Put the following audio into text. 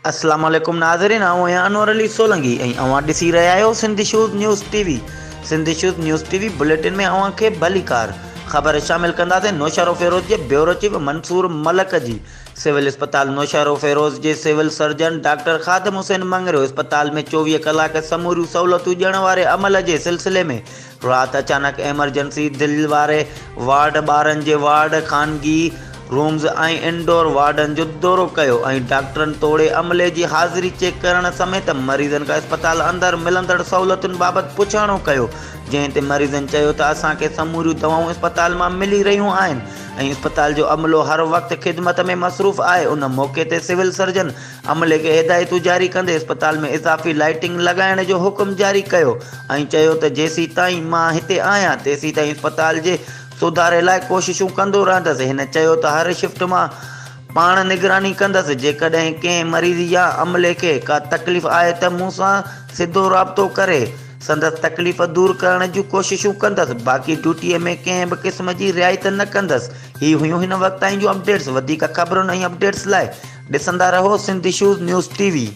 اسلام عليڪم ناظرين آئون آهيان انور علي سولنگي ۽ اوهان ڏسي رهيا آهيو Sindh issues news T V Sindh issues news T V bulletin ۾ اوهان کي ڀليڪار خبر شامل ڪنداسين نوشهروفيروز جي بيورو چيف منصور ملڪ جي سول اسپتال نوشهروفيروز جي civil surgeon doctor Khadim Hussain Mangrio اسپتال ۾ 24 ڪلاڪ سموريون سهولتون ڏيڻ واري عمل جي سلسلي ۾ رات اچانڪ ايمرجنسي، دل واري وارڊ، ٻارن جي وارڊ، خانگي رومز ۽ انڊور وارڊن جو دورو ڪيو ۽ ڊاڪٽرن توڙي عملي جي حاضري چيڪ ڪرڻ سميت مريضن کان اسپتال اندر ملندڙ سهولتن بابت پڇاڻو ڪيو جنهن تي مريضن چيو ته اسان کي سموريون دوائون اسپتال مان ملي رهيون آهن ۽ اسپتال جو عملو هر وقت خدمت ۾ مصروف آهي ان موقعي تي سول سرجن عملي کي هدايتون جاري ڪندي اسپتال ۾ اضافي لائيٽنگ لڳائڻ جو حڪم جاري ڪيو ۽ چيو ته جيسيتائين مان هتي آهيان تيسيتائين اسپتال جي سڌاري لاء ڪوششون ڪندو رهندس هن چيو ته هر شفٽ مان پاڻ نگراني ڪندس جيڪڏهن ڪنهن مريض يا عملي کي ڪا تڪليف آهي ته مون سان سڌو رابطو ڪري سندس تڪليف دور ڪرڻ جون ڪوششون ڪندس باقي ڊيوٽي ۾ ڪنهن به قسم جي رعايت نه ڪندس هي هيون هن وقت تائين جون اپڊيٽس وڌيڪ خبرن ۽ اپڊيٽس لاء ڏسندا رهو Sindh issues news T V.